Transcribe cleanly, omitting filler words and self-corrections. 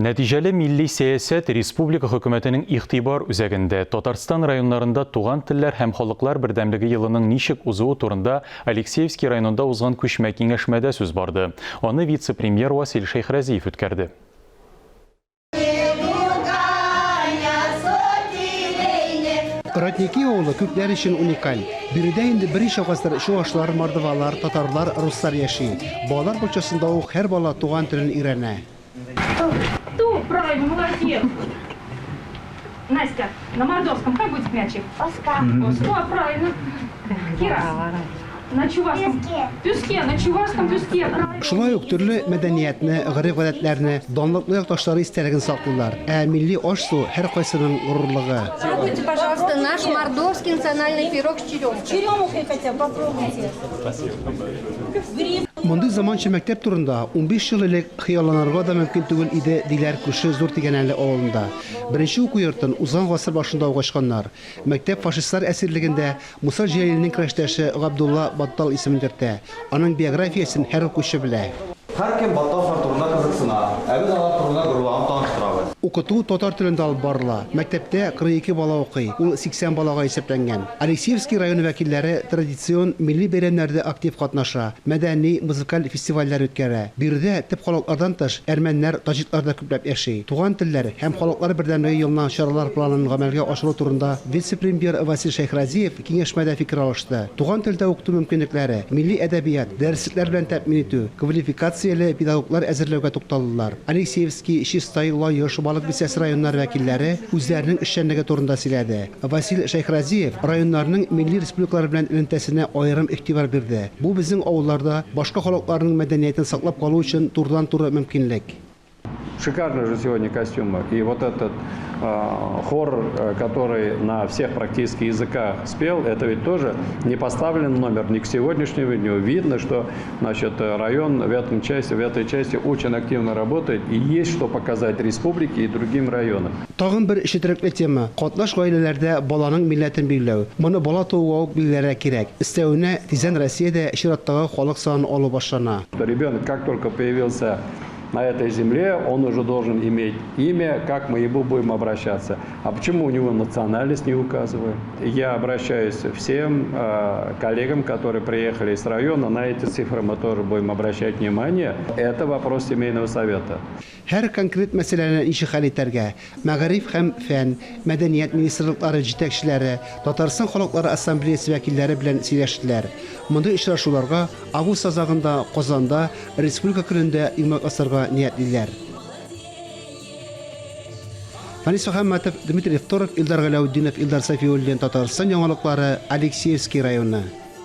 Нәтиҗәле милли сәясәт республика хөкүмәтенең игътибар үзәгендә. Татарстан районнарында туган телләр һәм халыклар бердәмлеге елының ничек узуы турында Алексеевский районында узган күчмә киңәшмәдә сүз барды. Аны вице-премьер Васил Шәйхразиев үткәрде. Родники авылы күпләр өчен уникаль. Биредә инде берничә гасыр чуашлар, мордвалар, татарлар, руслар яши. Балалар бакчасында ук һәр бала туган телен өйрәнә. Ту, правильно, молодец. Настя, на мордовском как будет мячик? Оска. Оска, правильно. Кира, на чувашском. Песке. Песке, на чувашском песке. Шулай ук төрле мәдәниятне, гореф-гадәтләрне, данлыклы якташлары истәлеген саклыйлар. Ә милли аш-су һәркайсының горурлыгы. Попробуйте, пожалуйста, наш мордовский национальный пирог с черемухой. Черемухой хотя бы попробуйте. Мондый заманча мәктәп турында 15 ел элек хыялланырга да мөмкин түгел иде, диләр күрше Зур Тигәнәле авылында. Беренче уку йортын узган гасыр башында ук ачканнар. Мәктәп фашистлар әсирлегендә Муса Җәлилнең көрәштәше Габдулла Баттал исемен йөртә. Аның биографиясен һәр укучы белә. Һәркем Батталовлар турында кызыксына, ә без алар турында горурланып таныштырабыз. Укыту татар телендә алып барыла. Мәктәптә 42 бала укый, ул 80 балага исәпләнгән. Алексеевский районы вәкилләре традицион милли бәйрәмнәрдә актив катнаша, мәдәни, музыкаль фестивальләр үткәрә. Биредә, төп халыклардан тыш, әрмәннәр, таҗиклар да күпләп яши. Туган телләр һәм халыклар бердәмлеге елына чаралар планын гамәлгә ашыру турында вице-премьер Васил Шәйхразиев киңәшмәдә фикер алышты. Туган телдә укыту мөмкинлекләре, милли әдәбият, дәреслекләр белән тәэмин итү, квалификацияле педагоглар әзерләүгә тукталдылар. Алексеевский, Чистай, Лаеш, Балык Бистәсе районнары вәкилләре үзләренең эшчәнлеге турында сөйләде. Васил Шәйхразиев районнарның милли республикалар белән элемтәсенә аерым игътибар бирде. Бу безнең авылларда башка халыкларның мәдәниятен саклап калу өчен турыдан-туры мөмкинлек. Шикарные же сегодня костюмы. И вот этот э, хор, э, который на всех практически языках спел, это ведь тоже не поставлен номер ни к сегодняшнему дню. Видно, что значит, район в, этом части, в этой части очень активно работает и есть что показать республике и другим районам. Тагын бер четерекле тема, катнаш гаиләләрдә баланың милләтен билгеләү. Моны бала тууга ук билгеләргә кирәк. Өстәвенә, тиздән Россиядә чираттагы халык санын алу башлана. Ребенок, как только появился на этой земле, он уже должен иметь имя, как мы ему будем обращаться. А почему у него национальность не указываем? Я обращаюсь всем э, коллегам, которые приехали из района, на эти цифры мы тоже будем обращать внимание. Это вопрос семейного совета. Һәр конкрет мәсьәләне ничек хәл итәргә? Мәгариф һәм фән, мәдәният министрлыклары җитәкчеләре, Татарстан халыклары ассамблеясе вәкилләре белән сөйләштеләр. Мондый очрашуларга август азагында Казанда Республика көнендә йомгак ясарга ниятлиләр. Фәнис Мөхәммәтов, Дмитрий Второв, Илдар Галәүтдинов, Илдар Сафиуллин, Татарстан яңалыклары, Алексеевский районы.